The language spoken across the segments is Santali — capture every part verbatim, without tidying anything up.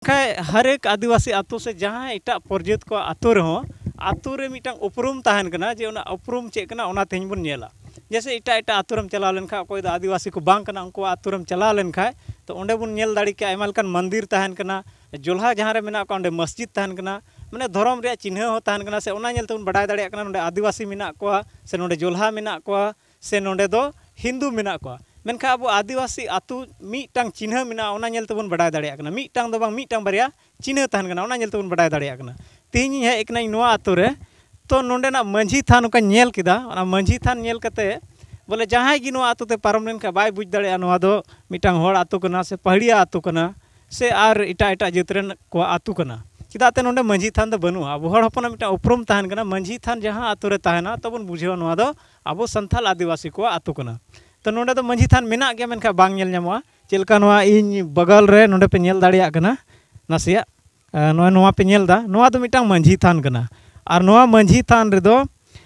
ᱠᱷᱟᱡ ᱦᱟᱨᱮᱠ ᱟᱹᱫᱤᱵᱟᱹᱥᱤ ᱟᱹᱛᱩ ᱥᱮ ᱡᱟᱦᱟᱸ ᱮᱴᱟᱜ ᱯᱚᱨᱡᱟᱹᱛ ᱠᱚᱣᱟᱜ ᱟᱹᱛᱩ ᱨᱮᱦᱚᱸ, ᱟᱹᱛᱩ ᱨᱮ ᱢᱤᱫᱴᱟᱝ ᱩᱯᱨᱩᱢ ᱛᱟᱦᱮᱱ ᱠᱟᱱᱟ, ᱡᱮ ᱚᱱᱟ ᱩᱯᱨᱩᱢ ᱪᱮᱫ ᱠᱟᱱᱟ, ᱚᱱᱟ ᱛᱮᱦᱮᱧ ᱵᱚᱱ ᱧᱮᱞᱟ᱾ ᱡᱮᱭᱥᱮ ᱮᱴᱟᱜ ᱮᱴᱟᱜ ᱟᱹᱛᱩ ᱨᱮᱢ ᱪᱟᱞᱟᱣ ᱞᱮᱱᱠᱷᱟᱡ, ᱚᱠᱚᱭ ᱫᱚ ᱟᱹᱫᱤᱵᱟᱹᱥᱤ ᱠᱚ ᱵᱟᱝ ᱠᱟᱱᱟ, ᱩᱱᱠᱩᱣᱟᱜ ᱟᱹᱛᱩ ᱨᱮᱢ ᱪᱟᱞᱟᱣ ᱞᱮᱱᱠᱷᱟᱡ, ᱛᱚ ᱚᱸᱰᱮ ᱵᱚᱱ ᱧᱮᱞ ᱫᱟᱲᱮ ᱠᱮᱭᱟ ᱟᱭᱢᱟ ᱞᱮᱠᱟᱱ ᱢᱚᱱᱫᱤᱨ ᱛᱟᱦᱮᱱ ᱠᱟᱱᱟ, ᱡᱚᱞᱦᱟ ᱡᱟᱦᱟᱸ ᱨᱮ ᱢᱮᱱᱟᱜ ᱠᱚᱣᱟ ᱚᱸᱰᱮ ᱢᱚᱥᱡᱤᱫ ᱛᱟᱦᱮᱱ ᱠᱟᱱᱟ, ᱢᱟᱱᱮ ᱫᱷᱚᱨᱚᱢ ᱨᱮᱭᱟᱜ ᱪᱤᱱᱦᱟᱹ ᱦᱚᱸ ᱛᱟᱦᱮᱱ ᱠᱟᱱᱟ, ᱥᱮ ᱚᱱᱟ ᱧᱮᱞ ᱛᱮᱵᱚᱱ ᱵᱟᱰᱟᱭ ᱫᱟᱲᱮᱭᱟᱜ ᱠᱟᱱᱟ ᱱᱚᱸᱰᱮ ᱟᱹᱫᱤᱵᱟᱹᱥᱤ ᱢᱮᱱᱟᱜ ᱠᱚᱣᱟ, ᱥᱮ ᱱᱚᱸᱰᱮ ᱡᱚᱞᱦᱟ ᱢᱮᱱᱟᱜ ᱠᱚᱣᱟ, ᱥᱮ ᱱᱚᱸᱰᱮ ᱫᱚ ᱦᱤᱱᱫᱩ ᱢᱮᱱᱟᱜ ᱠᱚᱣᱟ᱾ ᱢᱮᱱᱠᱷᱟᱱ ᱟᱵᱚ ᱟᱹᱫᱤᱵᱟᱹᱥᱤ ᱟᱹᱛᱩ ᱢᱤᱫᱴᱟᱝ ᱪᱤᱱᱦᱟᱹ ᱢᱮᱱᱟᱜᱼᱟ, ᱚᱱᱟ ᱧᱮᱞ ᱛᱮᱵᱚᱱ ᱵᱟᱰᱟᱭ ᱫᱟᱲᱮᱭᱟᱜ ᱠᱟᱱᱟ᱾ ᱢᱤᱫᱴᱟᱝ ᱫᱚ ᱵᱟᱝ, ᱢᱤᱫᱴᱟᱝ ᱵᱟᱨᱭᱟ ᱪᱤᱱᱦᱟᱹ ᱛᱟᱦᱮᱱ ᱠᱟᱱᱟ, ᱚᱱᱟ ᱧᱮᱞ ᱛᱮᱵᱚᱱ ᱵᱟᱰᱟᱭ ᱫᱟᱲᱮᱭᱟᱜ ᱠᱟᱱᱟ᱾ ᱛᱮᱦᱮᱧ ᱤᱧ ᱦᱮᱡ ᱠᱟᱹᱱᱟᱹᱧ ᱱᱚᱣᱟ ᱟᱹᱛᱩ ᱨᱮ, ᱛᱚ ᱱᱚᱸᱰᱮᱱᱟᱜ ᱢᱟᱹᱡᱷᱤ ᱛᱷᱟᱱ ᱚᱱᱠᱟᱧ ᱧᱮᱞ ᱠᱮᱫᱟ᱾ ᱚᱱᱟ ᱢᱟᱹᱡᱷᱤ ᱛᱷᱟᱱ ᱧᱮᱞ ᱠᱟᱛᱮ ᱵᱚᱞᱮ ᱡᱟᱦᱟᱸᱭ ᱜᱮ ᱱᱚᱣᱟ ᱟᱹᱛᱩ ᱛᱮ ᱯᱟᱨᱚᱢ ᱞᱮᱱᱠᱷᱟᱱ ᱵᱟᱭ ᱵᱩᱡᱽ ᱫᱟᱲᱮᱭᱟᱜᱼᱟ ᱱᱚᱣᱟ ᱫᱚ ᱢᱤᱫᱴᱟᱝ ᱦᱚᱲ ᱟᱹᱛᱩ ᱠᱟᱱᱟ ᱥᱮ ᱯᱟᱹᱦᱲᱤᱭᱟ ᱟᱹᱛᱩ ᱠᱟᱱᱟ ᱥᱮ ᱟᱨ ᱮᱴᱟᱜ ᱮᱴᱟᱜ ᱡᱟᱹᱛ ᱨᱮᱱ ᱠᱚᱣᱟᱜ ᱟᱹᱛᱩ ᱠᱟᱱᱟ᱾ ᱪᱮᱫᱟᱜ ᱛᱮ ᱱᱚᱸᱰᱮ ᱢᱟᱹᱡᱷᱤ ᱛᱷᱟᱱ ᱫᱚ ᱵᱟᱹᱱᱩᱜᱼᱟ? ᱟᱵᱚ ᱦᱚᱲ ᱦᱚᱯᱚᱱᱟᱜ ᱢᱤᱫᱴᱟᱝ ᱩᱯᱨᱩᱢ ᱛᱟᱦᱮᱱ ᱠᱟᱱᱟ, ᱢᱟᱹᱡᱷᱤ ᱛᱷᱟᱱ ᱡᱟᱦᱟᱸ ᱟᱹᱛᱩ ᱨᱮ ᱛᱟᱦᱮᱱᱟ, ᱛᱚᱵᱚᱱ ᱵᱩᱡᱷᱟᱹᱣᱟ ᱱᱚᱣᱟ ᱫᱚ ᱟᱵᱚ ᱥᱟᱱᱛᱟᱲ ᱟᱹᱫᱤᱵᱟᱹᱥᱤ ᱠᱚᱣᱟᱜ ᱟᱹᱛᱩ ᱠᱟᱱᱟ᱾ ᱛᱚ ᱱᱚᱸᱰᱮ ᱫᱚ ᱢᱟᱹᱡᱷᱤ ᱛᱷᱟᱱ ᱢᱮᱱᱟᱜ ᱜᱮᱭᱟ, ᱢᱮᱱᱠᱷᱟᱱ ᱵᱟᱝ ᱧᱮᱞ ᱧᱟᱢᱚᱜᱼᱟ᱾ ᱪᱮᱫ ᱞᱮᱠᱟ ᱱᱚᱣᱟ ᱤᱧ ᱵᱟᱜᱟᱞ ᱨᱮ ᱱᱚᱸᱰᱮ ᱯᱮ ᱧᱮᱞ ᱫᱟᱲᱮᱭᱟᱜ ᱠᱟᱱᱟ ᱱᱟᱥᱮᱭᱟᱜ, ᱟᱸ, ᱱᱚᱜᱼᱚᱭ ᱱᱚᱣᱟ ᱯᱮ ᱧᱮᱞ ᱮᱫᱟ, ᱱᱚᱣᱟ ᱫᱚ ᱢᱤᱫᱴᱟᱝ ᱢᱟᱹᱡᱷᱤ ᱛᱷᱟᱱ ᱠᱟᱱᱟ᱾ ᱟᱨ ᱱᱚᱣᱟ ᱢᱟᱹᱡᱷᱤ ᱛᱷᱟᱱ ᱨᱮᱫᱚ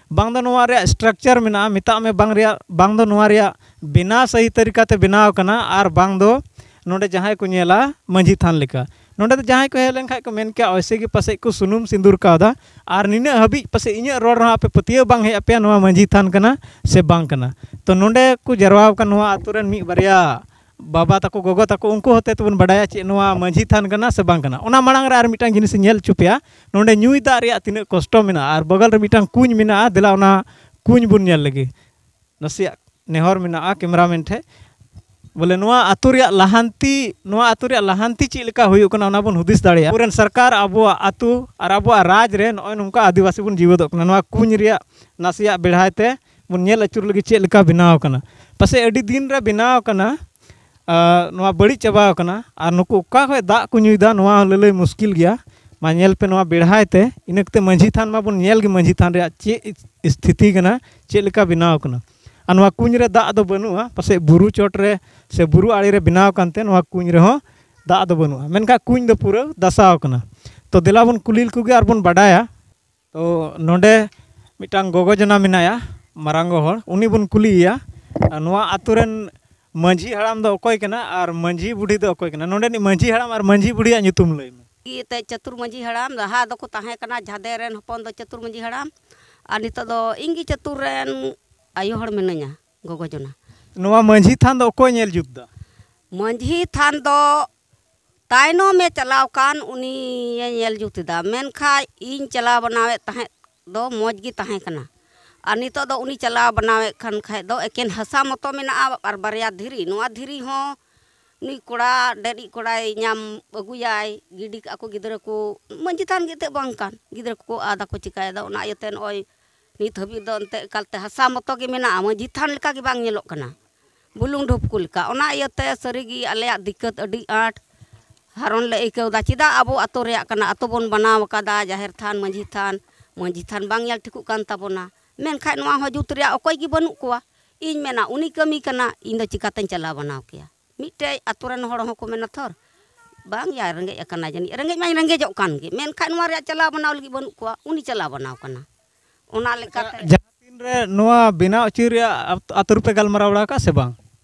ᱵᱟᱝ ᱫᱚ ᱱᱚᱣᱟ ᱨᱮᱭᱟᱜ structure ᱢᱮᱱᱟᱜᱼᱟ, ᱢᱮᱛᱟᱜ ᱢᱮ ᱵᱟᱝ ᱨᱮᱭᱟᱜ, ᱵᱟᱝ ᱫᱚ ᱱᱚᱣᱟ ᱨᱮᱭᱟᱜ ᱵᱮᱱᱟᱣ ᱥᱟᱹᱦᱤ ᱛᱟᱹᱨᱤᱠᱟ ᱛᱮ ᱵᱮᱱᱟᱣ ᱠᱟᱱᱟ, ᱟᱨ ᱵᱟᱝ ᱫᱚ ᱱᱚᱰᱮ ᱡᱟᱦᱟᱸᱭ ᱠᱚ ᱧᱮᱞᱟ ᱢᱟᱹᱡᱷᱤ ᱛᱷᱟᱱ ᱞᱮᱠᱟ᱾ ᱱᱚᱰᱮ ᱫᱚ ᱡᱟᱦᱟᱸᱭ ᱠᱚ ᱦᱮᱡ ᱞᱮᱱᱠᱷᱟᱡ ᱠᱚ ᱢᱮᱱ ᱠᱮᱭᱟ, ᱚᱭᱥᱮ ᱜᱮ ᱯᱟᱥᱮᱡ ᱠᱚ ᱥᱩᱱᱩᱢ ᱥᱤᱸᱫᱩᱨ ᱠᱟᱣᱫᱟ, ᱟᱨ ᱱᱤᱱᱟᱹᱜ ᱦᱟᱹᱵᱤᱡ ᱯᱟᱥᱮᱡ ᱤᱧᱟᱹᱜ ᱨᱚᱲ ᱨᱮᱦᱚᱸ ᱟᱯᱮ ᱯᱟᱹᱛᱭᱟᱹᱣ ᱵᱟᱝ ᱦᱮᱡ ᱟᱯᱮᱭᱟ ᱱᱚᱣᱟ ᱢᱟᱹᱡᱷᱤ ᱛᱷᱟᱱ ᱠᱟᱱᱟ ᱥᱮ ᱵᱟᱝ ᱠᱟᱱᱟ᱾ ᱛᱚ ᱱᱚᱰᱮ ᱠᱚ ᱡᱟᱨᱣᱟ ᱟᱠᱟᱱ ᱱᱚᱣᱟ ᱟᱛᱳ ᱨᱮᱱ ᱢᱤᱫ ᱵᱟᱨᱭᱟ ᱵᱟᱵᱟ ᱛᱟᱠᱚ, ᱜᱚᱜᱚ ᱛᱟᱠᱚ, ᱩᱱᱠᱩ ᱦᱚᱛᱮ ᱛᱮᱵᱚᱱ ᱵᱟᱰᱟᱭᱟ ᱪᱮᱫ ᱱᱚᱣᱟ ᱢᱟᱹᱡᱷᱤ ᱛᱷᱟᱱ ᱠᱟᱱᱟ ᱥᱮ ᱵᱟᱝ ᱠᱟᱱᱟ᱾ ᱚᱱᱟ ᱢᱟᱲᱟᱝ ᱨᱮ ᱟᱨ ᱢᱤᱫᱴᱟᱝ ᱡᱤᱱᱤᱥ ᱤᱧ ᱧᱮᱞ ᱦᱚᱪᱚ ᱯᱮᱭᱟ, ᱱᱚᱰᱮ ᱧᱩᱭ ᱫᱟᱜ ᱨᱮᱭᱟᱜ ᱛᱤᱱᱟᱹᱜ ᱠᱚᱥᱴᱚ ᱢᱮᱱᱟᱜᱼᱟ, ᱟᱨ ᱵᱚᱜᱚᱞ ᱨᱮ ᱢᱤᱫᱴᱟᱝ ᱠᱩᱧ ᱢᱮᱱᱟᱜᱼᱟ᱾ ᱫᱮᱞᱟ ᱚᱱᱟ ᱠᱩᱧ ᱵᱚᱱ ᱧᱮᱞ ᱞᱮᱜᱮ᱾ ᱱᱟᱥᱮᱭᱟᱜ ᱱᱮᱦᱚᱨ ᱢᱮᱱᱟᱜᱼᱟ cameraman ᱴᱷᱮᱡ, ᱵᱚᱞᱮ ᱱᱚᱣᱟ ᱟᱹᱛᱩ ᱨᱮᱭᱟᱜ ᱞᱟᱦᱟᱱᱛᱤ, ᱱᱚᱣᱟ ᱟᱹᱛᱩ ᱨᱮᱭᱟᱜ ᱞᱟᱦᱟᱱᱛᱤ ᱪᱮᱫ ᱞᱮᱠᱟ ᱦᱩᱭᱩᱜ ᱠᱟᱱᱟ, ᱚᱱᱟ ᱵᱚᱱ ᱦᱩᱫᱤᱥ ᱫᱟᱲᱮᱭᱟᱜᱼᱟ᱾ ᱟᱵᱚᱨᱮᱱ ᱥᱚᱨᱠᱟᱨ ᱟᱵᱚᱣᱟᱜ ᱟᱹᱛᱩ ᱟᱨ ᱟᱵᱚᱣᱟᱜ ᱨᱟᱡᱽ ᱨᱮ ᱱᱚᱜᱼᱚᱭ ᱱᱚᱝᱠᱟ ᱟᱹᱫᱤᱵᱟᱹᱥᱤ ᱵᱚᱱ ᱡᱤᱣᱮᱫᱚᱜ ᱠᱟᱱᱟ᱾ ᱱᱚᱣᱟ ᱠᱩᱧ ᱨᱮᱭᱟᱜ ᱱᱟᱥᱮᱭᱟᱜ ᱵᱮᱲᱦᱟᱭ ᱛᱮ ᱵᱚᱱ ᱧᱮᱞ ᱟᱹᱪᱩᱨ ᱞᱮᱜᱮ ᱪᱮᱫ ᱞᱮᱠᱟ ᱵᱮᱱᱟᱣ ᱟᱠᱟᱱᱟ᱾ ᱯᱟᱥᱮᱡ ᱟᱹᱰᱤ ᱫᱤᱱ ᱨᱮ ᱵᱮᱱᱟᱣ ᱟᱠᱟᱱᱟ, ᱟᱨ ᱱᱚᱣᱟ ᱵᱟᱹᱲᱤᱡ ᱪᱟᱵᱟᱣ ᱟᱠᱟᱱᱟ᱾ ᱟᱨ ᱱᱩᱠᱩ ᱚᱠᱟ ᱠᱷᱚᱡ ᱫᱟᱜ ᱠᱚ ᱧᱩᱭᱮᱫᱟ, ᱱᱚᱣᱟ ᱦᱚᱸ ᱞᱟᱹᱞᱟᱹᱭ ᱢᱩᱥᱠᱤᱞ ᱜᱮᱭᱟ᱾ ᱢᱟ ᱧᱮᱞ ᱯᱮ ᱱᱚᱣᱟ ᱵᱮᱲᱦᱟᱭ ᱛᱮ, ᱤᱱᱟᱹ ᱠᱟᱛᱮ ᱢᱟᱹᱡᱷᱤ ᱛᱷᱟᱱ ᱢᱟᱵᱚᱱ ᱧᱮᱞ ᱜᱮ, ᱢᱟᱹᱡᱷᱤ ᱛᱷᱟᱱ ᱨᱮᱭᱟᱜ ᱪᱮᱫ ᱥᱛᱷᱤᱛᱤ ᱠᱟᱱᱟ, ᱪᱮᱫ ᱞᱮᱠᱟ ᱵᱮᱱᱟᱣ ᱠᱟᱱᱟ᱾ ᱟᱨ ᱱᱚᱣᱟ ᱠᱩᱧ ᱨᱮ ᱫᱟᱜ ᱫᱚ ᱵᱟᱹᱱᱩᱜᱼᱟ, ᱯᱟᱥᱮᱡ ᱵᱩᱨᱩ ᱪᱚᱴ ᱨᱮ ᱥᱮ ᱵᱩᱨᱩ ᱟᱲᱮ ᱨᱮ ᱵᱮᱱᱟᱣ ᱠᱟᱱᱛᱮ ᱱᱚᱣᱟ ᱠᱩᱧ ᱨᱮᱦᱚᱸ ᱫᱟᱜ ᱫᱚ ᱵᱟᱹᱱᱩᱜᱼᱟ, ᱢᱮᱱᱠᱷᱟᱱ ᱠᱩᱧ ᱫᱚ ᱯᱩᱨᱟᱹ ᱫᱟᱥᱟᱣ ᱠᱟᱱᱟ᱾ ᱛᱚ ᱫᱮᱞᱟ ᱵᱚᱱ ᱠᱩᱞᱤ ᱞᱮᱠᱚ ᱜᱮ ᱟᱨ ᱵᱚᱱ ᱵᱟᱰᱟᱭᱟ᱾ ᱛᱚ ᱱᱚᱰᱮ ᱢᱤᱫᱴᱟᱝ ᱜᱚᱜᱚ ᱡᱚᱱᱟ ᱢᱮᱱᱟᱭᱟ, ᱢᱟᱨᱟᱝ ᱜᱚ ᱦᱚᱲ, ᱩᱱᱤ ᱵᱚᱱ ᱠᱩᱞᱤᱭᱮᱭᱟ᱾ ᱟᱨ ᱱᱚᱣᱟ ᱟᱛᱳ ᱨᱮᱱ ᱢᱟᱹᱡᱷᱤ ᱦᱟᱲᱟᱢ ᱫᱚ ᱚᱠᱚᱭ ᱠᱟᱱᱟ ᱟᱨ ᱢᱟᱹᱡᱷᱤ ᱵᱩᱰᱷᱤ ᱫᱚ ᱚᱠᱚᱭ ᱠᱟᱱᱟ? ᱱᱚᱰᱮᱱᱤᱡ ᱢᱟᱹᱡᱷᱤ ᱦᱟᱲᱟᱢ ᱟᱨ ᱢᱟᱹᱡᱷᱤ ᱵᱩᱰᱷᱤᱭᱟᱜ ᱧᱩᱛᱩᱢ ᱞᱟᱹᱭ ᱢᱮ᱾ ᱜᱮ ᱮᱱᱛᱮᱫ ᱪᱟᱹᱛᱩᱨ ᱢᱟᱹᱡᱷᱤ ᱦᱟᱲᱟᱢ, ᱞᱟᱦᱟ ᱫᱚᱠᱚ ᱛᱟᱦᱮᱸ ᱠᱟᱱᱟ ᱡᱷᱟᱫᱮ ᱨᱮᱱ ᱦᱚᱯᱚᱱ ᱫᱚ ᱪᱟᱹᱛᱩᱨ ᱢᱟᱹᱡᱷᱤ ᱦᱟᱲᱟᱢ, ᱟᱨ ᱱᱤᱛᱚᱜ ᱫᱚ ᱤᱧ ᱜᱮ ᱪᱟᱹᱛᱩᱨ ᱨᱮᱱ ᱟᱭᱳ ᱦᱚᱲ ᱢᱤᱱᱟᱹᱧᱟ, ᱜᱚᱜᱚ ᱡᱚᱱᱟ᱾ ᱱᱚᱣᱟ ᱢᱟᱹᱡᱷᱤ ᱛᱷᱟᱱ ᱫᱚ ᱚᱠᱚᱭ ᱧᱮᱞ ᱡᱩᱛ ᱫᱟ? ᱢᱟᱹᱡᱷᱤ ᱛᱷᱟᱱ ᱫᱚ ᱛᱟᱭᱱᱚᱢᱮ ᱪᱟᱞᱟᱣ ᱠᱟᱱ ᱩᱱᱤᱭᱮ ᱧᱮᱞ ᱡᱩᱛ ᱮᱫᱟ, ᱢᱮᱱᱠᱷᱟᱡ ᱤᱧ ᱪᱟᱞᱟᱣ ᱵᱮᱱᱟᱣᱮᱫ ᱛᱟᱦᱮᱸᱫ ᱫᱚ ᱢᱚᱡᱽ ᱜᱮ ᱛᱟᱦᱮᱸ ᱠᱟᱱᱟ᱾ ᱟᱨ ᱱᱤᱛᱚᱜ ᱫᱚ ᱩᱱᱤ ᱪᱟᱞᱟᱣ ᱵᱮᱱᱟᱣᱮᱫ ᱠᱷᱟᱱ ᱠᱷᱟᱡ ᱫᱚ ᱮᱠᱮᱱ ᱦᱟᱥᱟ ᱢᱚᱛᱚ ᱢᱮᱱᱟᱜᱼᱟ ᱟᱨ ᱵᱟᱨᱭᱟ ᱫᱷᱤᱨᱤ, ᱱᱚᱣᱟ ᱫᱷᱤᱨᱤ ᱦᱚᱸ ᱱᱩᱭ ᱠᱚᱲᱟ, ᱰᱮᱨᱤᱡ ᱠᱚᱲᱟᱭ ᱧᱟᱢ ᱟᱹᱜᱩᱭᱟᱭ, ᱜᱤᱰᱤ ᱠᱟᱜᱼᱟ ᱠᱚ ᱜᱤᱫᱽᱨᱟᱹ ᱠᱚ, ᱢᱟᱹᱡᱷᱤ ᱛᱷᱟᱱ ᱜᱮ ᱮᱱᱛᱮᱫ ᱵᱟᱝ ᱠᱟᱱ, ᱜᱤᱫᱽᱨᱟᱹ ᱠᱚᱠᱚ ᱟᱫᱟ ᱠᱚ ᱪᱤᱠᱟᱭᱮᱫᱟ, ᱚᱱᱟ ᱤᱭᱟᱹᱛᱮ ᱱᱚᱜᱼᱚᱭ ᱱᱤᱛ ᱦᱟᱹᱵᱤᱡ ᱫᱚ ᱮᱱᱛᱮᱫ ᱮᱠᱟᱞᱛᱮ ᱦᱟᱥᱟ ᱢᱚᱛᱚ ᱜᱮ ᱢᱮᱱᱟᱜᱼᱟ, ᱢᱟᱹᱡᱷᱤ ᱛᱷᱟᱱ ᱞᱮᱠᱟ ᱜᱮ ᱵᱟᱝ ᱧᱮᱞᱚᱜ ᱠᱟᱱᱟ, ᱵᱩᱞᱩᱝ ᱰᱷᱩᱯᱠᱩ ᱞᱮᱠᱟ᱾ ᱚᱱᱟ ᱤᱭᱟᱹᱛᱮ ᱥᱟᱹᱨᱤᱜᱮ ᱟᱞᱮᱭᱟᱜ ᱫᱤᱠᱠᱟᱹᱛ ᱟᱹᱰᱤ ᱟᱸᱴ ᱦᱟᱨᱚᱱ ᱞᱮ ᱟᱹᱭᱠᱟᱹᱣ ᱮᱫᱟ᱾ ᱪᱮᱫᱟᱜ ᱟᱵᱚ ᱟᱛᱳ ᱨᱮᱭᱟᱜ ᱠᱟᱱᱟ, ᱟᱛᱳ ᱵᱚᱱ ᱵᱮᱱᱟᱣ ᱟᱠᱟᱫᱟ, ᱡᱟᱦᱮᱨ ᱛᱷᱟᱱ, ᱢᱟᱹᱡᱷᱤ ᱛᱷᱟᱱ, ᱢᱟᱹᱡᱷᱤ ᱛᱷᱟᱱ ᱵᱟᱝ ᱧᱮᱞ ᱴᱷᱤᱠᱚᱜ ᱠᱟᱱ ᱛᱟᱵᱚᱱᱟ, ᱢᱮᱱᱠᱷᱟᱡ ᱱᱚᱣᱟ ᱦᱚᱸ ᱡᱩᱛ ᱨᱮᱭᱟᱜ ᱚᱠᱚᱭ ᱜᱮ ᱵᱟᱹᱱᱩᱜ ᱠᱚᱣᱟ᱾ ᱤᱧ ᱢᱮᱱᱟ ᱩᱱᱤ ᱠᱟᱹᱢᱤ ᱠᱟᱱᱟ, ᱤᱧ ᱫᱚ ᱪᱤᱠᱟᱛᱮᱧ ᱪᱟᱞᱟᱣ ᱵᱮᱱᱟᱣ ᱠᱮᱭᱟ? ᱢᱤᱫᱴᱮᱡ ᱟᱛᱳ ᱨᱮᱱ ᱦᱚᱲ ᱦᱚᱸᱠᱚ ᱢᱮᱱᱟ ᱛᱷᱚᱨ, ᱵᱟᱝ ᱭᱟ, ᱨᱮᱸᱜᱮᱡ ᱟᱠᱟᱱᱟ ᱡᱟᱹᱱᱤᱡ, ᱨᱮᱸᱜᱮᱡ ᱢᱟᱧ ᱨᱮᱸᱜᱮᱡᱚᱜ ᱠᱟᱱ ᱜᱮ, ᱢᱮᱱᱠᱷᱟᱡ ᱱᱚᱣᱟ ᱨᱮᱭᱟᱜ ᱪᱟᱞᱟᱣ ᱵᱮᱱᱟᱣ ᱞᱟᱹᱜᱤᱫ ᱵᱟᱹᱱᱩᱜ ᱠᱚᱣᱟ, ᱩᱱᱤ ᱪᱟᱞᱟᱣ ᱵᱮᱱᱟᱣ ᱠᱟᱱᱟ᱾ ᱚᱱᱟ ᱞᱮᱠᱟᱛᱮ ᱡᱟᱦᱟᱸ ᱛᱤᱱ ᱨᱮ ᱱᱚᱣᱟ ᱵᱮᱱᱟᱣ ᱦᱚᱪᱚᱭ ᱨᱮᱭᱟᱜ ᱟᱯ-, ᱟᱛᱳ ᱨᱮᱯᱮ ᱜᱟᱞᱢᱟᱨᱟᱣ ᱵᱟᱲᱟ ᱟᱠᱟᱫ ᱥᱮ ᱵᱟᱝ?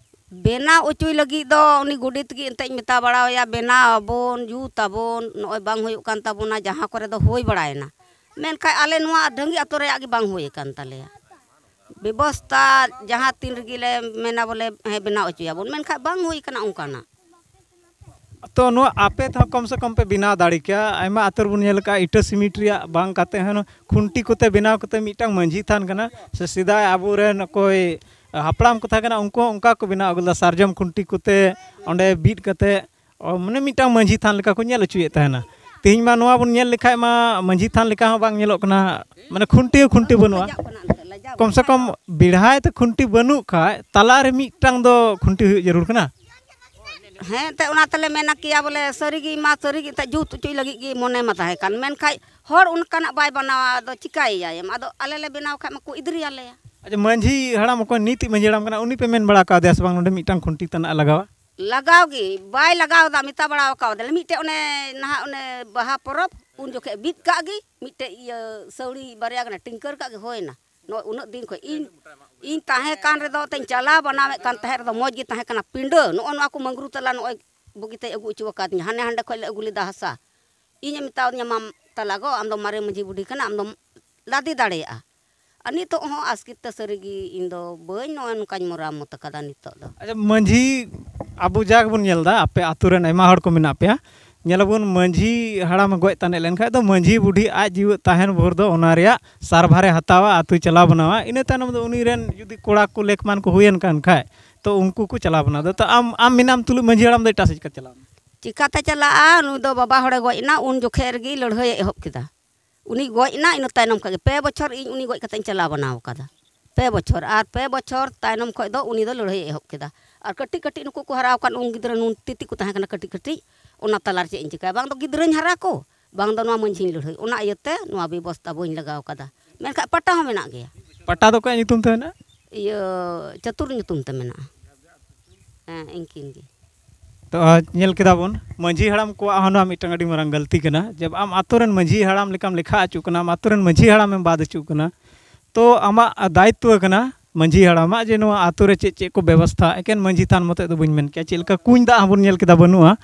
ᱵᱮᱱᱟᱣ ᱦᱚᱪᱚᱭ ᱞᱟᱹᱜᱤᱫ ᱫᱚ ᱩᱱᱤ ᱜᱚᱰᱮᱛ ᱜᱮ ᱮᱱᱛᱮᱫ ᱤᱧ ᱢᱮᱛᱟ ᱵᱟᱲᱟᱣᱟᱭᱟ, ᱵᱮᱱᱟᱣ ᱟᱵᱚᱱ, ᱡᱩᱛ ᱟᱵᱚᱱ, ᱱᱚᱜᱼᱚᱭ ᱵᱟᱝ ᱦᱩᱭᱩᱜ ᱠᱟᱱ ᱛᱟᱵᱚᱱᱟ, ᱡᱟᱦᱟᱸ ᱠᱚᱨᱮ ᱫᱚ ᱦᱩᱭ ᱵᱟᱲᱟᱭᱮᱱᱟ, ᱢᱮᱱᱠᱷᱟᱡ ᱟᱞᱮ ᱱᱚᱣᱟ ᱰᱷᱟᱹᱝᱜᱤ ᱟᱛᱳ ᱨᱮᱭᱟᱜ ᱜᱮ ᱵᱟᱝ ᱦᱩᱭ ᱟᱠᱟᱱ ᱛᱟᱞᱮᱭᱟ᱾ ᱵᱮᱵᱚᱥᱛᱟ ᱡᱟᱦᱟᱸ ᱛᱤᱱ ᱨᱮᱜᱮ ᱞᱮ ᱢᱮᱱᱟ ᱵᱚᱞᱮ, ᱦᱮᱸ, ᱵᱮᱱᱟᱣ ᱦᱚᱪᱚᱭᱟᱵᱚᱱ, ᱢᱮᱱᱠᱷᱟᱡ ᱵᱟᱝ ᱦᱩᱭ ᱠᱟᱱᱟ ᱚᱱᱠᱟᱱᱟᱜ᱾ ᱛᱚ ᱱᱚᱣᱟ ᱟᱯᱮ ᱛᱮᱦᱚᱸ ᱠᱚᱢ ᱥᱮ ᱠᱚᱢ ᱯᱮ ᱵᱮᱱᱟᱣ ᱫᱟᱲᱮ ᱠᱮᱭᱟ᱾ ᱟᱭᱢᱟ ᱟᱛᱳ ᱨᱮᱵᱚᱱ ᱧᱮᱞ ᱟᱠᱟᱫᱼᱟ, ᱤᱴᱟᱹ ᱥᱤᱢᱤᱴ ᱨᱮᱭᱟᱜ ᱵᱟᱝ ᱠᱟᱛᱮ ᱦᱚᱸ ᱠᱷᱩᱱᱴᱤ ᱠᱚᱛᱮ ᱵᱮᱱᱟᱣ ᱠᱟᱛᱮ ᱢᱤᱫᱴᱟᱝ ᱢᱟᱹᱡᱷᱤ ᱛᱷᱟᱱ ᱠᱟᱱᱟ, ᱥᱮ ᱥᱮᱫᱟᱭ ᱟᱵᱚᱨᱮᱱ ᱚᱠᱚᱭ ᱦᱟᱯᱲᱟᱢ ᱠᱚ ᱛᱟᱦᱮᱸ ᱠᱟᱱᱟ, ᱩᱱᱠᱩ ᱦᱚᱸ ᱚᱱᱠᱟ ᱠᱚ ᱵᱮᱱᱟᱣ ᱟᱹᱜᱩ ᱞᱮᱫᱟ, ᱥᱟᱨᱡᱚᱢ ᱠᱷᱩᱱᱴᱤ ᱠᱚᱛᱮ ᱚᱸᱰᱮ ᱵᱤᱫ ᱠᱟᱛᱮ, ᱚ, ᱢᱟᱱᱮ ᱢᱤᱫᱴᱟᱝ ᱢᱟᱹᱡᱷᱤ ᱛᱷᱟᱱ ᱞᱮᱠᱟ ᱠᱚ ᱧᱮᱞ ᱦᱚᱪᱚᱭᱮᱫ ᱛᱟᱦᱮᱱᱟ᱾ ᱛᱮᱦᱮᱧ ᱢᱟ ᱱᱚᱣᱟ ᱵᱚᱱ ᱧᱮᱞ ᱞᱮᱠᱷᱟᱡ ᱢᱟ ᱢᱟᱹᱡᱷᱤ ᱛᱷᱟᱱ ᱞᱮᱠᱟ ᱦᱚᱸ ᱵᱟᱝ ᱧᱮᱞᱚᱜ ᱠᱟᱱᱟ, ᱢᱟᱱᱮ ᱠᱷᱩᱱᱴᱤ ᱦᱚᱸ ᱠᱷᱩᱱᱴᱤ ᱵᱟᱹᱱᱩᱜᱼᱟ᱾ ᱞᱟᱡᱟᱜ ᱠᱟᱱᱟ ᱮᱱᱛᱮ, ᱞᱟᱡᱟᱣ ᱠᱚᱢ ᱥᱮ ᱠᱟᱱᱟ᱾ ᱠᱚᱢ ᱵᱮᱲᱦᱟᱭ ᱛᱮ ᱠᱷᱩᱱᱴᱤ ᱵᱟᱹᱱᱩᱜ ᱠᱷᱟᱡ ᱛᱟᱞᱟᱨᱮ ᱢᱤᱫᱴᱟᱝ ᱫᱚ ᱠᱷᱩᱱᱴᱤ ᱦᱩᱭᱩᱜ ᱡᱟᱹᱨᱩᱲ ᱠᱟᱱᱟ᱾ ᱦᱮᱸ, ᱮᱱᱛᱮᱫ ᱚᱱᱟ ᱛᱮᱞᱮ ᱢᱮᱱᱟ ᱠᱮᱭᱟ ᱵᱚᱞᱮ ᱥᱟᱹᱨᱤ ᱜᱮ ᱢᱟ, ᱥᱟᱹᱨᱤ ᱜᱮ ᱮᱱᱛᱮᱫ ᱡᱩᱛ ᱦᱚᱪᱚᱭ ᱞᱟᱹᱜᱤᱫ ᱜᱮ ᱢᱚᱱᱮ ᱢᱟ ᱛᱟᱦᱮᱸ ᱠᱟᱱ, ᱢᱮᱱᱠᱷᱟᱡ ᱦᱚᱲ ᱚᱱᱠᱟᱱᱟᱜ ᱵᱟᱭ ᱵᱮᱱᱟᱣᱟ, ᱟᱫᱚ ᱪᱤᱠᱟᱹᱭᱮᱭᱟᱭ ᱮᱢ? ᱟᱫᱚ ᱟᱞᱮ ᱞᱮ ᱵᱮᱱᱟᱣ ᱠᱷᱟᱡ ᱢᱟᱠᱚ ᱤᱫᱽᱨᱤᱭᱟᱞᱮᱭᱟ᱾ ᱟᱪᱪᱷᱟ, ᱢᱟᱹᱡᱷᱤ ᱦᱟᱲᱟᱢ, ᱚᱠᱚᱭ ᱱᱤᱛᱤᱡ ᱢᱟᱹᱡᱷᱤ ᱦᱟᱲᱟᱢ ᱠᱟᱱᱟ, ᱩᱱᱤ ᱯᱮ ᱢᱮᱱ ᱵᱟᱲᱟ ᱠᱟᱣᱫᱮᱭᱟ ᱥᱮ ᱵᱟᱝ ᱱᱚᱰᱮ ᱢᱤᱫᱴᱟᱝ ᱠᱷᱩᱱᱴᱤ ᱛᱟᱱᱟᱜ ᱞᱟᱜᱟᱣᱟ? ᱞᱟᱜᱟᱣ ᱜᱮ ᱵᱟᱭ ᱞᱟᱜᱟᱣ ᱮᱫᱟ, ᱢᱮᱛᱟ ᱵᱟᱲᱟ ᱟᱠᱟᱣᱫᱟᱞᱮ᱾ ᱢᱤᱫᱴᱮᱡ ᱚᱱᱮ ᱱᱟᱦᱟᱜ ᱚᱱᱮ ᱵᱟᱦᱟ ᱯᱚᱨᱚᱵᱽ, ᱩᱱ ᱡᱚᱠᱷᱮᱡ ᱵᱤᱫ ᱠᱟᱜ ᱜᱮ, ᱢᱤᱫᱴᱮᱡ ᱤᱭᱟᱹ ᱥᱟᱹᱣᱲᱤ ᱵᱟᱨᱭᱟ ᱜᱟᱱᱮ ᱴᱤᱝᱠᱟᱹᱨ ᱠᱟᱜ ᱜᱮ ᱦᱩᱭᱱᱟ᱾ ᱱᱚᱜᱼᱚᱭ ᱩᱱᱟᱹᱜ ᱫᱤᱱ ᱠᱷᱚᱱ ᱤᱧ ᱤᱧ ᱛᱟᱦᱮᱸ ᱠᱟᱱ ᱨᱮᱫᱚ ᱛᱮᱧ ᱪᱟᱞᱟᱣ ᱵᱮᱱᱟᱣᱮᱫ ᱠᱟᱱ ᱛᱟᱦᱮᱸᱫ ᱨᱮᱫᱚ ᱢᱚᱡᱽ ᱜᱮ ᱛᱟᱦᱮᱸ ᱠᱟᱱᱟ᱾ ᱯᱤᱸᱰᱟᱹ ᱱᱚᱜᱼᱚ ᱱᱚᱣᱟ ᱠᱚ ᱢᱟᱹᱝᱜᱽᱨᱩ ᱛᱟᱞᱟ ᱱᱚᱜᱼᱚᱭ ᱵᱩᱜᱤᱛᱮᱭ ᱟᱹᱜᱩ ᱦᱚᱪᱚ ᱟᱠᱟᱫᱤᱧᱟ᱾ ᱦᱟᱱᱮ ᱦᱟᱸᱰᱮ ᱠᱷᱚᱱ ᱞᱮ ᱟᱹᱜᱩ ᱞᱮᱫᱟ ᱦᱟᱥᱟ᱾ ᱤᱧᱮ ᱢᱮᱛᱟᱣᱫᱤᱧᱟ, "ᱢᱟᱢ ᱛᱟᱞᱟ ᱜᱚ, ᱟᱢ ᱫᱚ ᱢᱟᱨᱮ ᱢᱟᱹᱡᱷᱤ ᱵᱩᱰᱷᱤ ᱠᱟᱱᱟ, ᱟᱢ ᱫᱚᱢ ᱞᱟᱫᱮ ᱫᱟᱲᱮᱭᱟᱜᱼᱟ᱾" ᱟᱨ ᱱᱤᱛᱚᱜ ᱦᱚᱸ ᱟᱥᱠᱮᱛ ᱛᱮ ᱥᱟᱹᱨᱤᱜᱮ ᱤᱧ ᱫᱚ ᱵᱟᱹᱧ ᱱᱚᱜᱼᱚᱭ ᱱᱚᱝᱠᱟᱧ ᱢᱚᱨᱟᱢᱚᱛ ᱟᱠᱟᱫᱟ ᱱᱤᱛᱚᱜ ᱫᱚ᱾ ᱟᱪᱪᱷᱟ, ᱢᱟᱹᱡᱷᱤ, ᱟᱵᱚ ᱡᱟ ᱜᱮᱵᱚᱱ ᱧᱮᱞ ᱮᱫᱟ, ᱟᱯᱮ ᱟᱛᱳ ᱨᱮᱱ ᱟᱭᱢᱟ ᱦᱚᱲ ᱠᱚ ᱢᱮᱱᱟᱜ ᱯᱮᱭᱟ, ᱧᱮᱞᱟᱵᱚᱱ ᱢᱟᱹᱡᱷᱤ ᱦᱟᱲᱟᱢᱮ ᱜᱚᱡ ᱛᱟᱱᱮᱡ ᱞᱮᱱᱠᱷᱟᱡ ᱫᱚ ᱢᱟᱹᱡᱷᱤ ᱵᱩᱰᱷᱤ ᱟᱡ ᱡᱤᱣᱮᱫ ᱛᱟᱦᱮᱱ ᱵᱷᱳᱨ ᱫᱚ ᱚᱱᱟ ᱨᱮᱭᱟᱜ ᱥᱟᱨᱵᱷᱟᱨᱮ ᱦᱟᱛᱟᱣᱟ, ᱟᱛᱳᱭ ᱪᱟᱞᱟᱣ ᱵᱟᱱᱟᱣᱟ᱾ ᱤᱱᱟᱹ ᱛᱟᱭᱱᱚᱢ ᱫᱚ ᱩᱱᱤ ᱨᱮᱱ ᱡᱩᱫᱤ ᱠᱚᱲᱟ ᱠᱚ ᱞᱮᱠᱢᱟᱱ ᱠᱚ ᱦᱩᱭᱮᱱ ᱠᱟᱱ ᱠᱷᱟᱡ, ᱛᱚ ᱩᱱᱠᱩ ᱠᱚ ᱪᱟᱞᱟᱣ ᱵᱟᱱᱟᱣ ᱫᱟ᱾ ᱛᱚ ᱟᱢ, ᱟᱢ ᱢᱮᱱᱟᱢ ᱛᱩᱞᱩᱡ ᱢᱟᱹᱡᱷᱤ ᱦᱟᱲᱟᱢ ᱫᱚ ᱮᱴᱟᱜ ᱥᱮᱫ ᱪᱤᱠᱟᱛᱮ ᱪᱟᱞᱟᱜᱼᱟ? ᱱᱩᱭ ᱫᱚ ᱵᱟᱵᱟ ᱦᱚᱲᱮ ᱜᱚᱡ ᱮᱱᱟ, ᱩᱱ ᱡᱚᱠᱷᱮᱡ ᱨᱮᱜᱮ ᱞᱟᱹᱲᱦᱟᱹᱭᱮ ᱮᱦᱚᱵ ᱠᱮᱫᱟ᱾ ᱩᱱᱤ ᱜᱚᱡ ᱮᱱᱟ, ᱤᱱᱟᱹ ᱛᱟᱭᱱᱚᱢ ᱠᱷᱟᱡ ᱜᱮ ᱯᱮ ᱵᱚᱪᱷᱚᱨ ᱤᱧ ᱩᱱᱤ ᱜᱚᱡ ᱠᱟᱛᱮ ᱤᱧ ᱪᱟᱞᱟᱣ ᱵᱟᱱᱟᱣ ᱠᱟᱫᱟ᱾ ᱯᱮ ᱵᱚᱪᱷᱚᱨ, ᱟᱨ ᱯᱮ ᱵᱚᱪᱷᱚᱨ ᱛᱟᱭᱱᱚᱢ ᱠᱷᱚᱡ ᱫᱚ ᱩᱱᱤ ᱫᱚ ᱞᱟᱹᱲᱦᱟᱹᱭᱮ ᱮᱦᱚᱵ ᱠᱮᱫᱟ᱾ ᱟᱨ ᱠᱟᱹᱴᱤᱡ ᱠᱟᱹᱴᱤᱡ ᱱᱩᱠᱩ ᱠᱚ ᱦᱟᱨᱟᱣ ᱠᱟᱱ, ᱩᱱ ᱜᱤᱫᱽᱨᱟᱹ ᱱᱩᱱ ᱛᱤᱛᱤ ᱠᱚ ᱛᱟᱦᱮᱸ ᱠᱟᱱᱟ ᱠᱟᱹᱴᱤᱡ ᱠᱟᱹᱴᱤᱡ, ᱚᱱᱟ ᱛᱟᱞᱟ ᱨᱮ ᱪᱮᱫ ᱤᱧ ᱪᱤᱠᱟᱹᱭᱟ? ᱵᱟᱝ ᱫᱚ ᱜᱤᱫᱽᱨᱟᱹᱧ ᱦᱟᱨᱟ ᱠᱚ, ᱵᱟᱝ ᱫᱚ ᱱᱚᱣᱟ ᱢᱟᱹᱡᱷᱤᱧ ᱞᱟᱹᱲᱦᱟᱹᱭ᱾ ᱚᱱᱟ ᱤᱭᱟᱹᱛᱮ ᱱᱚᱣᱟ ᱵᱮᱵᱚᱥᱛᱟ ᱵᱟᱹᱧ ᱞᱟᱜᱟᱣ ᱠᱟᱫᱟ᱾ ᱢᱮᱱᱠᱷᱟᱡ ᱯᱟᱴᱟ ᱦᱚᱸ ᱢᱮᱱᱟᱜ ᱜᱮᱭᱟ᱾ ᱯᱟᱴᱟ ᱫᱚ ᱚᱠᱚᱭᱟᱜ ᱧᱩᱛᱩᱢ ᱛᱮ ᱢᱮᱱᱟᱜᱼᱟ? ᱤᱭᱟᱹ, ᱪᱟᱹᱛᱩᱨ ᱧᱩᱛᱩᱢ ᱛᱮ ᱢᱮᱱᱟᱜᱼᱟ᱾ ᱦᱮᱸ, ᱤᱱᱠᱤᱱ ᱜᱮ᱾ ᱛᱚ, ᱧᱮᱞ ᱠᱮᱫᱟ ᱵᱚᱱ, ᱢᱟᱹᱡᱷᱤ ᱦᱟᱲᱟᱢ ᱠᱚᱣᱟᱜ ᱦᱚᱸ ᱱᱚᱣᱟ ᱢᱤᱫᱴᱟᱝ ᱟᱹᱰᱤ ᱢᱟᱨᱟᱝ ᱜᱟᱹᱞᱛᱤ ᱠᱟᱱᱟ᱾ ᱡᱮ ᱟᱢ ᱟᱛᱳ ᱨᱮᱱ ᱢᱟᱹᱡᱷᱤ ᱦᱟᱲᱟᱢ ᱞᱮᱠᱟᱢ ᱞᱮᱠᱷᱟ ᱦᱚᱪᱚᱜ ᱠᱟᱱᱟ, ᱟᱢ ᱟᱛᱳ ᱨᱮᱱ ᱢᱟᱹᱡᱷᱤ ᱦᱟᱲᱟᱢᱮᱢ ᱵᱟᱫ ᱦᱚᱪᱚᱜ ᱠᱟᱱᱟ, ᱛᱚ ᱟᱢᱟᱜ ᱫᱟᱭᱤᱛᱛᱚ ᱠᱟᱱᱟ ᱢᱟᱹᱡᱷᱤ ᱦᱟᱲᱟᱢᱟᱜ ᱡᱮ ᱱᱚᱣᱟ ᱟᱛᱳ ᱨᱮ ᱪᱮᱫ ᱪᱮᱫ ᱠᱚ ᱵᱮᱵᱚᱥᱛᱷᱟ, ᱮᱠᱮᱱ ᱢᱟᱹᱡᱷᱤ ᱛᱷᱟᱱ ᱢᱚᱛᱚᱡ ᱫᱚ ᱵᱟᱹᱧ ᱢᱮᱱ ᱠᱮᱭᱟ, ᱪᱮᱫ ᱞᱮᱠᱟ ᱠᱩᱧ ᱫᱟᱜ ᱦᱚᱸᱵᱚᱱ ᱧᱮᱞ ᱠᱮᱫᱟ ᱵᱟᱹᱱᱩᱜᱼᱟ᱾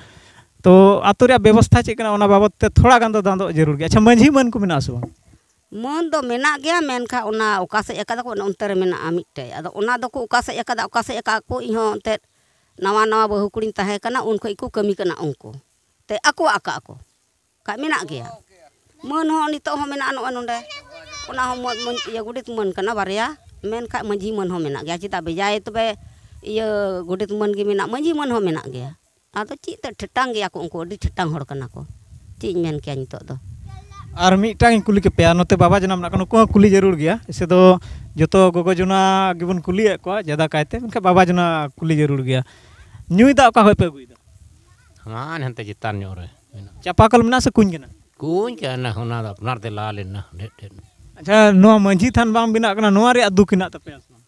ᱛᱚ ᱟᱛᱳ ᱨᱮᱭᱟᱜ ᱵᱮᱵᱚᱥᱛᱷᱟ ᱪᱮᱫ ᱠᱟᱱᱟ, ᱚᱱᱟ ᱵᱟᱵᱚᱫ ᱛᱮ ᱛᱷᱚᱲᱟ ᱜᱟᱱ ᱫᱚ ᱫᱟᱸᱫᱚᱜ ᱡᱟᱹᱨᱩᱲ ᱜᱮᱭᱟ᱾ ᱟᱪᱪᱷᱟ, ᱢᱟᱹᱡᱷᱤ ᱢᱟᱹᱱ ᱠᱚ ᱢᱮᱱᱟᱜᱼᱟ ᱥᱮ ᱵᱟᱝ? ᱢᱟᱹᱱ ᱫᱚ ᱢᱮᱱᱟᱜ ᱜᱮᱭᱟ, ᱢᱮᱱᱠᱷᱟᱱ ᱚᱱᱟ ᱚᱠᱟ ᱥᱮᱫ ᱟᱠᱟᱫᱟ ᱠᱚ, ᱚᱱᱮ ᱚᱱᱛᱮ ᱨᱮ ᱢᱮᱱᱟᱜᱼᱟ ᱢᱤᱫᱴᱮᱡ᱾ ᱟᱫᱚ ᱚᱱᱟ ᱫᱚᱠᱚ ᱚᱠᱟ ᱥᱮᱫ ᱟᱠᱟᱫᱟ, ᱚᱠᱟ ᱥᱮᱫ ᱟᱠᱟᱫ ᱠᱚ, ᱤᱧ ᱦᱚᱸ ᱮᱱᱛᱮᱫ ᱱᱟᱣᱟ ᱱᱟᱣᱟ ᱵᱟᱹᱦᱩ ᱠᱩᱲᱤᱧ ᱛᱟᱦᱮᱸ ᱠᱟᱱᱟ, ᱩᱱ ᱠᱷᱚᱡ ᱠᱚ ᱠᱟᱹᱢᱤ ᱠᱟᱱᱟ ᱩᱱᱠᱩ᱾ ᱛᱮ ᱟᱠᱚᱣᱟᱜ ᱟᱠᱟᱫ ᱠᱚ᱾ ᱠᱷᱟᱡ ᱢᱮᱱᱟᱜ ᱜᱮᱭᱟ᱾ ᱢᱟᱹᱱ ᱦᱚᱸ ᱱᱤᱛᱚᱜ ᱦᱚᱸ ᱢᱮᱱᱟᱜᱼᱟ ᱱᱚᱜᱼᱚᱭ ᱱᱚᱰᱮ᱾ ᱚᱱᱟ ᱦᱚᱸ ᱢᱚ-, ᱢᱚ-, ᱤᱭᱟᱹ, ᱜᱚᱰᱮᱛ ᱢᱟᱹᱱ ᱠᱟᱱᱟ ᱵᱟᱨᱭᱟ, ᱢᱮᱱᱠᱷᱟᱡ ᱢᱟᱹᱡᱷᱤ ᱢᱟᱹᱱ ᱦᱚᱸ ᱢᱮᱱᱟᱜ ᱜᱮᱭᱟ᱾ ᱪᱮᱫᱟᱜ ᱵᱷᱮᱡᱟᱭ ᱛᱚᱵᱮ, ᱤᱭᱟᱹ, ᱜᱚᱰᱮᱛ ᱢᱟᱹᱱ ᱜᱮ ᱢᱮᱱᱟᱜ, ᱢᱟᱹᱡᱷᱤ ᱢᱟᱹᱱ ᱦᱚᱸ ᱢᱮᱱᱟᱜ ᱜᱮᱭᱟ᱾ ᱟᱫᱚ ᱪᱮᱫ ᱛᱮ ᱴᱷᱮᱴᱟᱝ ᱜᱮᱭᱟ ᱠᱚ ᱩᱱᱠᱩ, ᱟᱹᱰᱤ ᱴᱷᱮᱴᱟᱝ ᱦᱚᱲ ᱠᱟᱱᱟ ᱠᱚ᱾ ᱪᱮᱫ ᱤᱧ ᱢᱮᱱ ᱠᱮᱭᱟ ᱱᱤᱛᱚᱜ ᱫᱚ? ᱟᱨ ᱢᱤᱫᱴᱟᱝ ᱤᱧ ᱠᱩᱞᱤ ᱠᱮᱯᱮᱭᱟ, ᱱᱚᱛᱮ ᱵᱟᱵᱟ ᱡᱚᱱᱟ ᱢᱮᱱᱟᱜ ᱠᱚᱣᱟ, ᱱᱩᱠᱩ ᱦᱚᱸ ᱠᱩᱞᱤ ᱡᱟᱹᱨᱩᱲ ᱜᱮᱭᱟ᱾ ᱮᱥᱮ ᱫᱚ ᱡᱚᱛᱚ ᱜᱚᱜᱚ ᱡᱚᱱᱟ ᱜᱮᱵᱚᱱ ᱠᱩᱞᱤᱭᱮᱫ ᱠᱚᱣᱟ ᱡᱟᱫᱟ ᱠᱟᱭᱛᱮ, ᱢᱮᱱᱠᱷᱟᱱ ᱵᱟᱵᱟ ᱡᱚᱱᱟ ᱠᱩᱞᱤ ᱡᱟᱹᱨᱩᱲ ᱜᱮᱭᱟ᱾ ᱧᱩᱭ ᱫᱟᱜ ᱚᱠᱟ ᱠᱷᱚᱡ ᱯᱮ ᱟᱹᱜᱩᱭᱮᱫᱟ? ᱦᱟᱱᱟ ᱦᱟᱱᱛᱮ ᱪᱮᱛᱟᱱ ᱧᱚᱜ ᱨᱮ ᱢᱮᱱᱟᱜᱼᱟ᱾ ᱪᱟᱯᱟ ᱠᱚᱞ ᱢᱮᱱᱟᱜᱼᱟ ᱥᱮ ᱠᱩᱧ ᱠᱟᱱᱟ? ᱠᱩᱧ ᱠᱟᱱᱟ, ᱚᱱᱟ ᱫᱚ ᱟᱯᱱᱟᱨ ᱛᱮ ᱞᱟ ᱞᱮᱱᱟ ᱰᱷᱮᱨ ᱰᱷᱮᱨ᱾ ᱟᱪᱪᱷᱟ, ᱱᱚᱣᱟ ᱢᱟᱹᱡᱷᱤ ᱛᱷᱟᱱ ᱵᱟᱝ ᱵᱮᱱᱟᱜ ᱠᱟᱱᱟ, ᱱᱚᱣᱟ ᱨᱮᱭᱟᱜ ᱫᱩᱠ ᱦᱮᱱᱟᱜ ᱛᱟᱯᱮᱭᱟ ᱥᱮ ᱵᱟᱝ?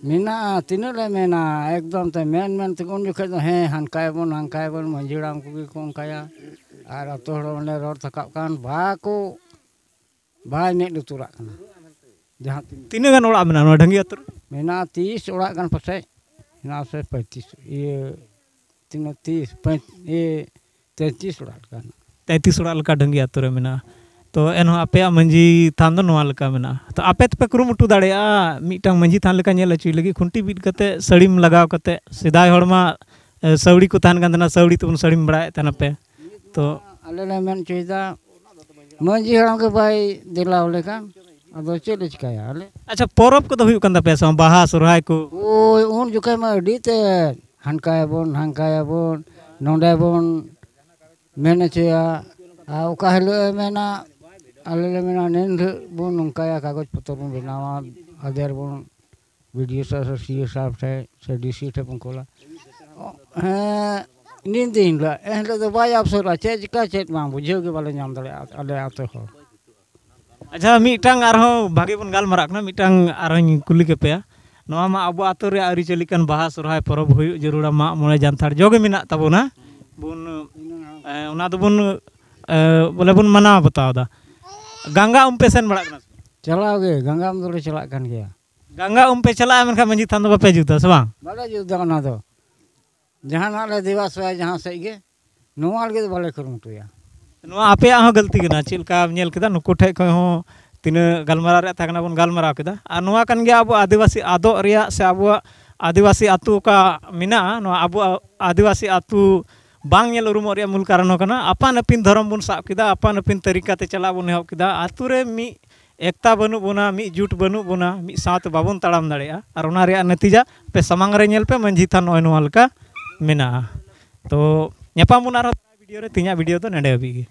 ᱢᱮᱱᱟᱜᱼᱟ, ᱛᱤᱱᱟᱹᱜ ᱞᱮ ᱢᱮᱱᱟ, ᱮᱠᱫᱚᱢ ᱛᱮ ᱢᱮᱱ ᱢᱮᱱ ᱛᱮᱜᱮ ᱩᱱ ᱡᱚᱠᱷᱚᱡ ᱫᱚ ᱦᱮᱸ ᱦᱟᱱᱠᱟᱭᱟᱵᱚᱱ ᱱᱟᱝᱠᱟᱭᱟᱵᱚᱱ, ᱢᱟᱹᱡᱷᱤ ᱦᱟᱲᱟᱢ ᱠᱚᱜᱮ ᱠᱚ ᱚᱱᱠᱟᱭᱟ᱾ ᱟᱨ ᱟᱛᱳ ᱦᱚᱲ ᱚᱸᱰᱮ ᱨᱚᱲ ᱨᱟᱠᱟᱵ ᱠᱟᱱ ᱵᱟᱠᱚ, ᱵᱟᱭ ᱢᱮᱫ ᱞᱩᱛᱩᱨᱟᱜ ᱠᱟᱱᱟ᱾ ᱡᱟᱦᱟᱸ ᱛᱤᱱᱟᱹᱜ᱾ ᱛᱤᱱᱟᱹᱜ ᱜᱟᱱ ᱚᱲᱟᱜ ᱢᱮᱱᱟᱜᱼᱟ ᱱᱚᱣᱟ ᱰᱷᱟᱹᱝᱜᱤ ᱟᱹᱛᱩ ᱨᱮ? ᱢᱮᱱᱟᱜᱼᱟ ᱛᱤᱥ ᱚᱲᱟᱜ ᱜᱟᱱ ᱯᱟᱥᱮᱡ, ᱢᱮᱱᱟᱜᱼᱟ ᱥᱮ ᱯᱚᱸᱭᱛᱨᱤᱥ, ᱤᱭᱟᱹ ᱛᱤᱱᱟᱹᱜ, ᱛᱤᱥ, ᱯᱚᱸᱭ-, ᱤᱭᱟᱹ ᱛᱮᱸᱛᱨᱤᱥ ᱚᱲᱟᱜ ᱞᱮᱠᱟ ᱦᱮᱱᱟᱜᱼᱟ᱾ ᱛᱮᱸᱛᱨᱤᱥ ᱚᱲᱟᱜ ᱞᱮᱠᱟ ᱰᱷᱟᱹᱝᱜᱤ ᱟᱹᱛᱩ ᱨᱮ ᱢᱮᱱᱟᱜᱼᱟ᱾ ᱛᱚ ᱮᱱᱦᱚᱸ ᱟᱯᱮᱭᱟᱜ ᱢᱟᱹᱡᱷᱤ ᱛᱷᱟᱱ ᱫᱚ ᱱᱚᱣᱟ ᱞᱮᱠᱟ ᱢᱮᱱᱟᱜᱼᱟ᱾ ᱛᱚ ᱟᱯᱮ ᱛᱮᱯᱮ ᱠᱩᱨᱩᱢᱩᱴᱩ ᱫᱟᱲᱮᱭᱟᱜᱼᱟ ᱢᱤᱫᱴᱟᱝ ᱢᱟᱹᱡᱷᱤ ᱛᱷᱟᱱ ᱞᱮᱠᱟ ᱧᱮᱞ ᱦᱚᱪᱚᱭ ᱞᱟᱹᱜᱤᱫ, ᱠᱷᱩᱱᱴᱤ ᱵᱤᱫ ᱠᱟᱛᱮ, ᱥᱟᱹᱲᱤᱢ ᱞᱟᱜᱟᱣ ᱠᱟᱛᱮ? ᱥᱮᱫᱟᱭ ᱦᱚᱲ ᱢᱟ, ᱮ, ᱥᱟᱹᱣᱲᱤ ᱠᱚ ᱛᱟᱦᱮᱱ ᱠᱟᱱ ᱛᱟᱦᱮᱱᱟ, ᱥᱟᱹᱣᱲᱤ ᱛᱮᱵᱚᱱ ᱥᱟᱹᱲᱤᱢ ᱵᱟᱲᱟᱭᱮᱫ ᱛᱟᱦᱮᱱᱟ ᱯᱮ᱾ ᱛᱚ ᱟᱞᱮ ᱞᱮ ᱢᱮᱱ ᱦᱚᱪᱚᱭᱮᱫᱟ, ᱢᱟᱹᱡᱷᱤ ᱦᱟᱲᱟᱢ ᱜᱮ ᱵᱟᱭ ᱫᱮᱞᱟ ᱟᱞᱮ ᱠᱟᱱ, ᱟᱫᱚ ᱪᱮᱫ ᱞᱮ ᱪᱤᱠᱟᱹᱭᱟ ᱟᱞᱮ? ᱟᱪᱪᱷᱟ, ᱯᱚᱨᱚᱵᱽ ᱠᱚᱫᱚ ᱦᱩᱭᱩᱜ ᱠᱟᱱ ᱛᱟᱯᱮᱭᱟ ᱥᱮ ᱵᱟᱝ? ᱵᱟᱦᱟ, ᱥᱚᱨᱦᱟᱭ ᱠᱚ? ᱳᱭ, ᱩᱱ ᱡᱚᱠᱷᱟᱡ ᱢᱟ ᱟᱹᱰᱤ ᱛᱮᱫ, ᱦᱟᱱᱠᱟᱭᱟᱵᱚᱱ, ᱱᱟᱝᱠᱟᱭᱟᱵᱚᱱ, ᱱᱚᱰᱮ ᱵᱚᱱ ᱢᱮᱱ ᱦᱚᱪᱚᱭᱟ᱾ ᱟᱨ ᱚᱠᱟ ᱦᱤᱞᱳᱜ ᱮ ᱢᱮᱱᱟ, ᱟᱞᱮ ᱞᱮ ᱢᱮᱱᱟ, ᱱᱤᱱ ᱦᱤᱞᱳᱜ ᱵᱚᱱ ᱱᱚᱝᱠᱟᱭᱟ, ᱠᱟᱜᱚᱡᱽ ᱯᱚᱛᱚᱨ ᱵᱚᱱ ᱵᱮᱱᱟᱣᱟ, ᱟᱫᱮᱨ ᱵᱚᱱ ᱵᱤ ᱰᱤ ᱳ ᱥᱟᱨ ᱥᱮ ᱥᱤ ᱳ ᱥᱟᱨ ᱴᱷᱮᱱ ᱥᱮ ᱰᱤ ᱥᱤ ᱴᱷᱮᱱ ᱵᱚᱱ ᱠᱳᱞᱟ᱾ ᱦᱮᱸ, ᱱᱤᱱ ᱫᱤᱱ ᱦᱤᱞᱳᱜ, ᱮᱱ ᱦᱤᱞᱳᱜ ᱫᱚ ᱵᱟᱭ ᱟᱯᱥᱚᱨᱟ, ᱪᱮᱫ ᱪᱤᱠᱟ ᱪᱮᱫ ᱵᱟᱝ ᱵᱩᱡᱷᱟᱹᱣ ᱜᱮ ᱵᱟᱞᱮ ᱧᱟᱢ ᱫᱟᱲᱮᱭᱟᱜᱼᱟ ᱟᱞᱮ ᱟᱹᱛᱩ ᱦᱚᱲ᱾ ᱟᱪᱪᱷᱟ, ᱢᱤᱫᱴᱟᱝ ᱟᱨᱦᱚᱸ ᱵᱷᱟᱜᱮ ᱵᱚᱱ ᱜᱟᱞᱢᱟᱨᱟᱜ ᱠᱟᱱᱟ, ᱢᱤᱫᱴᱟᱝ ᱟᱨᱦᱚᱸᱧ ᱠᱩᱞᱤ ᱠᱮᱯᱮᱭᱟ᱾ ᱱᱚᱣᱟ ᱢᱟ ᱟᱵᱚ ᱟᱹᱛᱩ ᱨᱮᱭᱟᱜ ᱟᱹᱨᱤᱪᱟᱹᱞᱤ ᱠᱟᱱ, ᱵᱟᱦᱟ, ᱥᱚᱨᱦᱟᱭ, ᱯᱚᱨᱚᱵᱽ ᱦᱩᱭᱩᱜ ᱡᱟᱹᱨᱩᱲᱟ, ᱢᱟᱜ ᱢᱚᱬᱮ, ᱡᱟᱱᱛᱷᱟᱲ ᱡᱚᱜᱮ ᱢᱮᱱᱟᱜ ᱛᱟᱵᱚᱱᱟ᱾ ᱵᱚᱱ, ᱮ, ᱚᱱᱟ ᱫᱚᱵᱚᱱ, ᱮ, ᱵᱚᱞᱮ ᱵᱚᱱ ᱢᱟᱱᱟᱣ ᱵᱟᱛᱟᱣ ᱮᱫᱟ᱾ ᱜᱟᱝᱜᱟ ᱩᱢ ᱯᱮ ᱥᱮᱱ ᱵᱟᱲᱟᱜ ᱠᱟᱱᱟ ᱥᱮ? ᱪᱟᱞᱟᱣ ᱜᱮ, ᱜᱟᱝᱜᱟ ᱩᱢ ᱫᱚᱞᱮ ᱪᱟᱞᱟᱜ ᱠᱟᱱ ᱜᱮᱭᱟ᱾ ᱜᱟᱝᱜᱟ ᱩᱢ ᱯᱮ ᱪᱟᱞᱟᱜᱼᱟ, ᱢᱮᱱᱠᱷᱟᱱ ᱢᱟᱹᱡᱷᱤ ᱛᱷᱟᱱ ᱫᱚ ᱵᱟᱯᱮ ᱡᱩᱛᱟ ᱥᱮ ᱵᱟᱝ? ᱵᱟᱞᱮ ᱡᱩᱛ ᱫᱟ ᱚᱱᱟ ᱫᱚ᱾ ᱡᱟᱦᱟᱱᱟᱜ ᱞᱮ ᱫᱮᱵᱟ ᱥᱮᱵᱟᱭᱟ ᱡᱟᱦᱟᱸ ᱥᱮᱫ ᱜᱮ, ᱱᱚᱣᱟ ᱞᱟᱹᱜᱤᱫ ᱫᱚ ᱵᱟᱞᱮ ᱠᱩᱨᱩᱢᱩᱴᱩᱭᱟ᱾ ᱱᱚᱣᱟ ᱟᱯᱮᱭᱟᱜ ᱦᱚᱸ ᱜᱟᱹᱞᱛᱤ ᱠᱟᱱᱟ᱾ ᱪᱮᱫ ᱞᱮᱠᱟᱢ ᱧᱮᱞ ᱠᱮᱫᱟ, ᱱᱩᱠᱩ ᱴᱷᱮᱡ ᱠᱷᱚᱱ ᱦᱚᱸ ᱛᱤᱱᱟᱹᱜ ᱜᱟᱞᱢᱟᱨᱟᱣ ᱨᱮᱭᱟᱜ ᱛᱟᱦᱮᱸ ᱠᱟᱱᱟ, ᱵᱚᱱ ᱜᱟᱞᱢᱟᱨᱟᱣ ᱠᱮᱫᱟ᱾ ᱟᱨ ᱱᱚᱣᱟ ᱠᱟᱱ ᱜᱮᱭᱟ ᱟᱵᱚ ᱟᱹᱫᱤᱵᱟᱹᱥᱤ ᱟᱫᱚᱜ ᱨᱮᱭᱟᱜ ᱥᱮ ᱟᱵᱚᱣᱟᱜ ᱟᱹᱫᱤᱵᱟᱹᱥᱤ ᱟᱹᱛᱩ ᱚᱠᱟ ᱢᱮᱱᱟᱜᱼᱟ, ᱱᱚᱣᱟ ᱟᱵᱚ ᱟᱹᱫᱤᱵᱟᱹᱥᱤ ᱟᱹᱛᱩ ᱵᱟᱝ ᱧᱮᱞ ᱩᱨᱩᱢᱚᱜ ᱨᱮᱭᱟᱜ ᱢᱩᱞ ᱠᱟᱨᱚᱱ ᱦᱚᱸ ᱠᱟᱱᱟ᱾ ᱟᱯᱟᱱ ᱟᱹᱯᱤᱱ ᱫᱷᱚᱨᱚᱢ ᱵᱚᱱ ᱥᱟᱵ ᱠᱮᱫᱟ, ᱟᱯᱟᱱ ᱟᱹᱯᱤᱱ ᱛᱟᱹᱨᱤᱠᱟ ᱛᱮ ᱪᱟᱞᱟᱜ ᱵᱚᱱ ᱮᱦᱚᱵ ᱠᱮᱫᱟ᱾ ᱟᱹᱛᱩ ᱨᱮ ᱢᱤᱫ ᱮᱠᱛᱟ ᱵᱟᱹᱱᱩᱜ ᱵᱚᱱᱟ, ᱢᱤᱫ ᱡᱩᱴ ᱵᱟᱹᱱᱩᱜ ᱵᱚᱱᱟ, ᱢᱤᱫ ᱥᱟᱶᱛᱮ ᱵᱟᱵᱚᱱ ᱛᱟᱲᱟᱢ ᱫᱟᱲᱮᱭᱟᱜᱼᱟ᱾ ᱟᱨ ᱚᱱᱟ ᱨᱮᱭᱟᱜ ᱱᱟᱹᱛᱤᱡᱟ ᱟᱯᱮ ᱥᱟᱢᱟᱝ ᱨᱮ ᱧᱮᱞ ᱯᱮ, ᱢᱟᱹᱡᱷᱤ ᱛᱷᱟᱱ ᱱᱚᱜᱼᱚᱭ ᱱᱚᱣᱟ ᱞᱮᱠᱟ ᱢᱮᱱᱟᱜᱼᱟ᱾ ᱛᱚ ᱧᱟᱯᱟᱢ ᱵᱚᱱ ᱟᱨᱦᱚᱸ ᱵᱷᱤᱰᱤᱭᱳ ᱨᱮ᱾ ᱛᱮᱦᱮᱧᱟᱜ ᱵᱷᱤᱰᱤᱭᱳ ᱫᱚ ᱱᱚᱰᱮ ᱦᱟᱹᱵᱤᱡ ᱜᱮ᱾